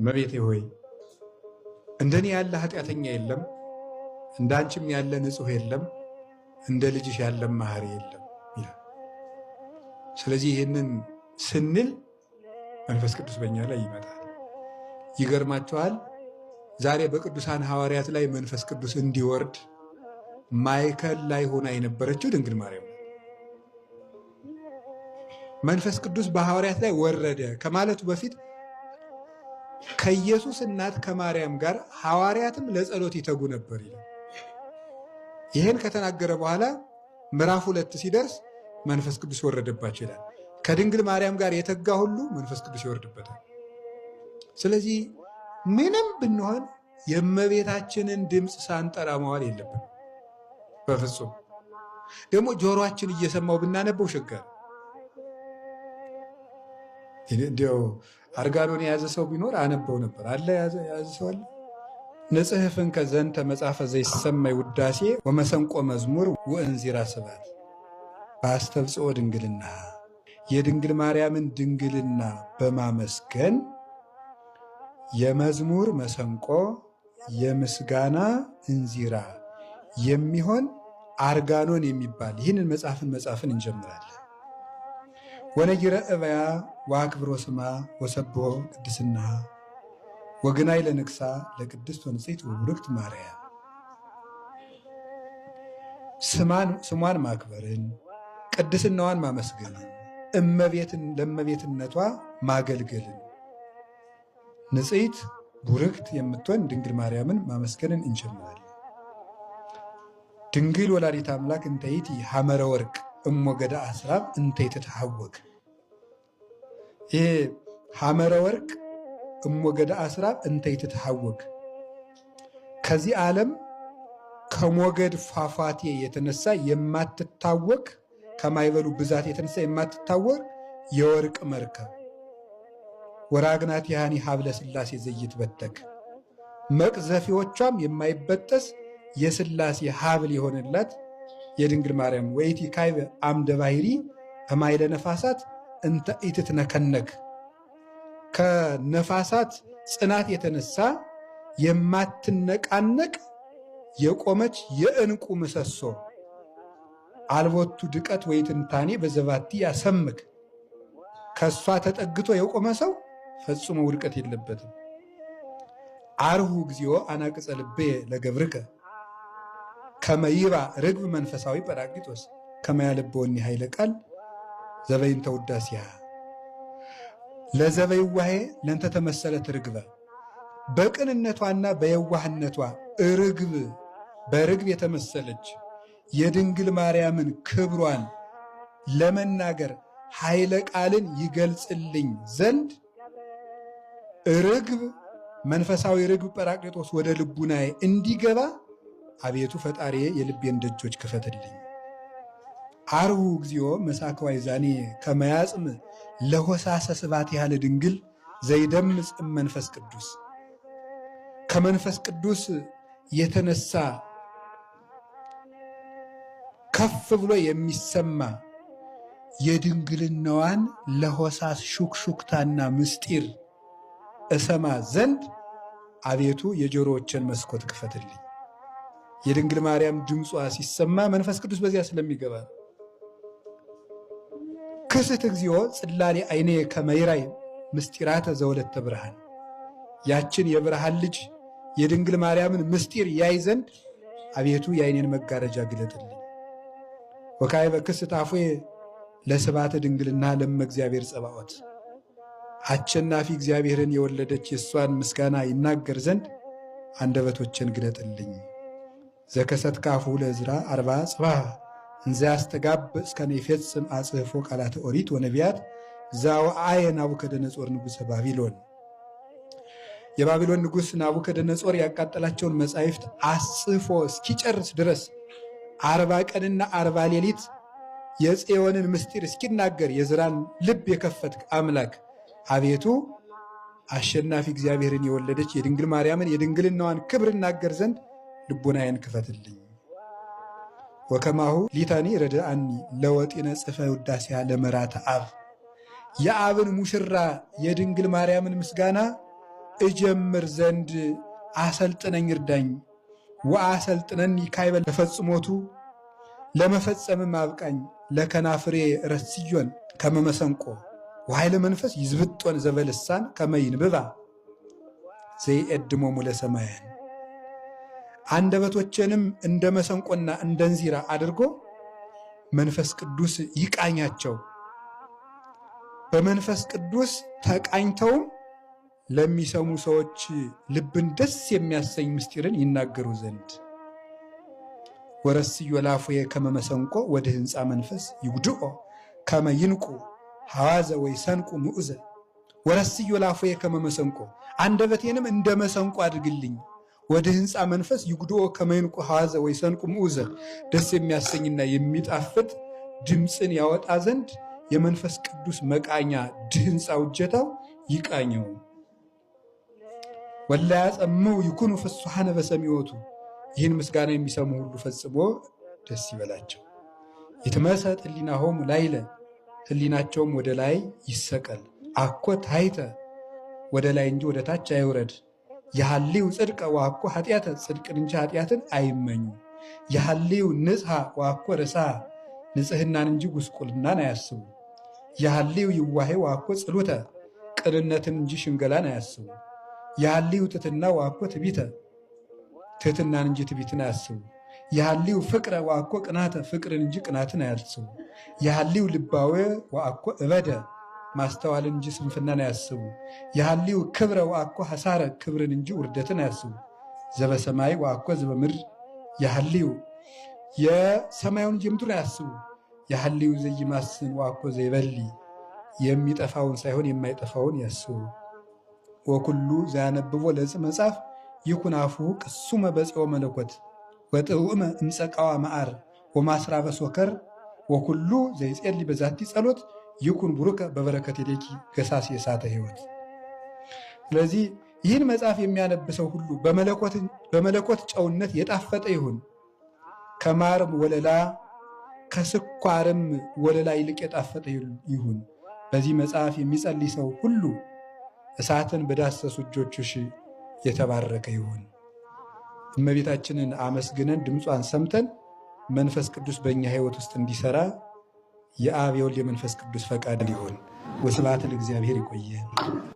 እመቤቴ ሆይ እንደኔ ያለ ኃጢአተኛ የለም፣ እንዳንቺም ያለ ንጹሕ የለም፣ እንደ ልጅሽ ያለ መሐሪ የለም ይላል። ስለዚህ ይህንን ስንል መንፈስ ቅዱስ በእኛ ላይ ይመጣል። ይገርማቸዋል። ዛሬ በቅዱሳን ሐዋርያት ላይ መንፈስ ቅዱስ እንዲወርድ ማዕከል ላይ ሆና የነበረችው ድንግል ማርያም ነው። መንፈስ ቅዱስ በሐዋርያት ላይ ወረደ ከማለቱ በፊት ከኢየሱስ እናት ከማርያም ጋር ሐዋርያትም ለጸሎት ይተጉ ነበር ይላል። ይህን ከተናገረ በኋላ ምዕራፍ 2 ሲደርስ መንፈስ ቅዱስ ወረደባቸው ይላል። ከድንግል ማርያም ጋር የተጋ ሁሉ መንፈስ ቅዱስ ይወርድበታል። ስለዚህ ምንም ብንሆን የእመቤታችንን ድምፅ ሳንጠራ መዋል የለብንም በፍጹም። ደግሞ ጆሮአችን እየሰማው ብናነበው ሸጋ ነው። እንዲያው አርጋኖን የያዘ ሰው ቢኖር አነበው ነበር። አለ የያዘ ሰው አለ። ንጽሕፍን ከዘንተ መጽሐፈ ዘይሰማይ ውዳሴ ወመሰንቆ መዝሙር ወእንዚራ ስብሐት በአስተብጽኦ ድንግልና፣ የድንግል ማርያምን ድንግልና በማመስገን የመዝሙር መሰንቆ የምስጋና እንዚራ የሚሆን አርጋኖን የሚባል ይህንን መጽሐፍን እንጀምራለን። ወነጊረ እበያ ወአክብሮ ስማ ወሰብሖ ቅድስና ወግናይ ለንግሳ ለቅድስት ወንጽሕት ወቡርክት ማርያም፣ ስሟን ማክበርን፣ ቅድስናዋን ማመስገንን፣ እመቤትን ለእመቤትነቷ ማገልገልን፣ ንጽሕት ቡርክት የምትሆን ድንግል ማርያምን ማመስገንን እንጀምራለን። ድንግል ወላዲተ አምላክ እንተይቲ ሐመረ ወርቅ እሞገዳ አስራብ እንተይትትሐወክ። ይሄ ሐመረ ወርቅ እሞገዳ አስራብ እንተይትትሐወክ፣ ከዚህ ዓለም ከሞገድ ፏፏቴ የተነሳ የማትታወክ፣ ከማይበሉ ብዛት የተነሳ የማትታወቅ የወርቅ መርከብ፣ ወራግናት ያኒ ሀብለ ሥላሴ ዘይትበተክ፣ መቅዘፊዎቿም የማይበጠስ የሥላሴ ሀብል የሆነላት የድንግል ማርያም፣ ወይቲ ካይበ አምደ ባሕሪ እማይለ ነፋሳት እንተ ኢትትነከነክ፣ ከነፋሳት ጽናት የተነሳ የማትነቃነቅ የቆመች የዕንቁ ምሰሶ፣ አልቦቱ ድቀት ወይ ትንታኔ በዘባቲ ያሰምክ፣ ከእሷ ተጠግቶ የቆመ ሰው ፈጽሞ ውድቀት የለበትም። አርሁ እግዚኦ አናቅጸ ልቤ ለገብርከ ከመይባ ርግብ መንፈሳዊ ጰራቅሊጦስ ከመያልበወኒ ኃይለ ቃል ዘበይንተ ውዳሴሃ ለዘበይዋሄ ለእንተ ተመሰለት ርግበ፣ በቅንነቷና በየዋህነቷ ርግብ በርግብ የተመሰለች የድንግል ማርያምን ክብሯን ለመናገር ኃይለ ቃልን ይገልጽልኝ ዘንድ ርግብ መንፈሳዊ ርግብ ጰራቅሊጦስ ወደ ልቡናዬ እንዲገባ አቤቱ ፈጣሪዬ የልቤን ደጆች ክፈትልኝ። አርሁ እግዚኦ መሳከዋይ ዛኔ ከመያጽም ለሆሳሰ ስባት ያለ ድንግል ዘይደምጽ መንፈስ ቅዱስ፣ ከመንፈስ ቅዱስ የተነሳ ከፍ ብሎ የሚሰማ የድንግልናዋን ለሆሳስ ሹክሹክታና ምስጢር እሰማ ዘንድ አቤቱ የጆሮዎችን መስኮት ክፈትልኝ። የድንግል ማርያም ድምጿ ሲሰማ መንፈስ ቅዱስ በዚያ ስለሚገባ ነው። ክስት እግዚኦ ጽላሌ አይኔ ከመይራይ ምስጢራተ ዘወለተ ብርሃን፣ ያችን የብርሃን ልጅ የድንግል ማርያምን ምስጢር ያይ ዘንድ አቤቱ የአይኔን መጋረጃ ግለጥልኝ። ወካዕበ ክስት አፉየ ለስብሐተ ድንግልና ለእመ እግዚአብሔር ጸባኦት፣ አሸናፊ እግዚአብሔርን የወለደች የእሷን ምስጋና ይናገር ዘንድ አንደበቶችን ግለጥልኝ። ዘከሰት ካፉ ለዕዝራ 40 ጽባህ እንዘ ያስተጋብ እስከ ይፌጽም አጽህፎ ቃላተ ኦሪት ወነቢያት ዘአውዓየ ናቡከደነጾር ንጉሠ ባቢሎን፣ የባቢሎን ንጉሥ ናቡከደነጾር ያቃጠላቸውን መጻሕፍት አጽፎ እስኪጨርስ ድረስ 40 ቀንና 40 ሌሊት የጽዮንን ምስጢር እስኪናገር የዕዝራን ልብ የከፈትክ አምላክ አቤቱ አሸናፊ እግዚአብሔርን የወለደች የድንግል ማርያምን የድንግልናዋን ክብር እናገር ዘንድ ልቡናዬን ክፈትልኝ። ወከማሁ ሊታኒ ረድአኒ ለወጢነ ጽፈ ውዳሴሃ ለመራተ አብ፣ የአብን ሙሽራ የድንግል ማርያምን ምስጋና እጀምር ዘንድ አሰልጥነኝ እርዳኝ። ወአሰልጥነኒ ካይበ ለፈጽሞቱ ለመፈጸምም አብቃኝ። ለከናፍሬ ረስዮን ከመመሰንቆ ወኃይለ መንፈስ ይዝብጦን ዘበልሳን ከመ ይንብባ ዘይኤድሞሙ ለሰማያን። አንደበቶቼንም እንደ መሰንቆና እንደ እንዚራ አድርጎ መንፈስ ቅዱስ ይቃኛቸው። በመንፈስ ቅዱስ ተቃኝተውም ለሚሰሙ ሰዎች ልብን ደስ የሚያሰኝ ምስጢርን ይናገሩ ዘንድ። ወረስዮ ላፉየ ከመ መሰንቆ ወደ ህንፃ መንፈስ ይጉድኦ ከመ ይንቁ ሐዋዘ ወይ ሰንቁ ምዑዘ። ወረስዮ ላፉየ ከመ መሰንቆ፣ አንደበቴንም እንደ መሰንቆ አድርግልኝ። ወደ ህንፃ መንፈስ ይጉድኦ ከመ ይንቁ ሐዋዘ ወይ ሰንቁ ምዑዘ፣ ደስ የሚያሰኝና የሚጣፍጥ ድምፅን ያወጣ ዘንድ የመንፈስ ቅዱስ መቃኛ ድህንፃ ውጀታው ይቃኘው። ወላ ያጸምው ይኩኑ ፍሱሐነ በሰሚዖቱ፣ ይህን ምስጋና የሚሰሙ ሁሉ ፈጽሞ ደስ ይበላቸው። ይትመሰጥ ህሊናሆሙ ላይለ፣ ህሊናቸውም ወደ ላይ ይሰቀል። አኮ ታሕተ፣ ወደ ላይ እንጂ ወደ ታች አይውረድ። የሐልዩ ጽድቀ ወአኮ ኃጢአተ፣ ጽድቅን እንጂ ኃጢአትን አይመኙ። የሐልዩ ንጽሐ ወአኮ ርስሐ፣ ንጽህናን እንጂ ጉስቁልናን አያስቡ። የሐልዩ ይዋሄ ወአኮ ጽሉተ፣ ቅንነትን እንጂ ሽንገላን አያስቡ። የሐልዩ ትሕትና ወአኮ ትዕቢተ፣ ትሕትናን እንጂ ትዕቢትን አያስቡ። የሐልዩ ፍቅረ ወአኮ ቅናተ፣ ፍቅርን እንጂ ቅናትን አያስቡ። የሐልዩ ልባዌ ወአኮ እበደ፣ ማስተዋልን እንጂ ስንፍናን አያስቡ። የሐልዩ ክብረ ወአኮ ሐሳረ፣ ክብርን እንጂ ውርደትን አያስቡ። ዘበሰማይ ወአኮ ዘበምድር የሐልዩ፣ የሰማዩን እንጂ የምድሩን አያስቡ። የሐልዩ ዘይማስን ወአኮ ዘይበሊ፣ የሚጠፋውን ሳይሆን የማይጠፋውን ያስቡ። ወኩሉ ዘያነብቦ ለዕፅ መጽሐፍ ይኩን አፉሁ ቅሱመ በጽዮ መለኮት ወጥዑመ እምፀቃዋ መዓር ወማስራበ ሶከር። ወኩሉ ዘይጼሊ በዛቲ ጸሎት ይኩን ቡሩከ በበረከት የዴኪ ገሳስ የሳተ ሕይወት። ስለዚህ ይህን መጽሐፍ የሚያነብ ሰው ሁሉ በመለኮት ጨውነት የጣፈጠ ይሁን፣ ከማርም ወለላ ከስኳርም ወለላ ይልቅ የጣፈጠ ይሁን። በዚህ መጽሐፍ የሚጸልይ ሰው ሁሉ እሳትን በዳሰሱ እጆችሽ የተባረከ ይሁን። እመቤታችንን አመስግነን ድምጿን ሰምተን መንፈስ ቅዱስ በእኛ ሕይወት ውስጥ እንዲሰራ የአብ የወልድ የመንፈስ ቅዱስ ፈቃድ ሊሆን። ወስብሐት ለእግዚአብሔር። ይቆየን።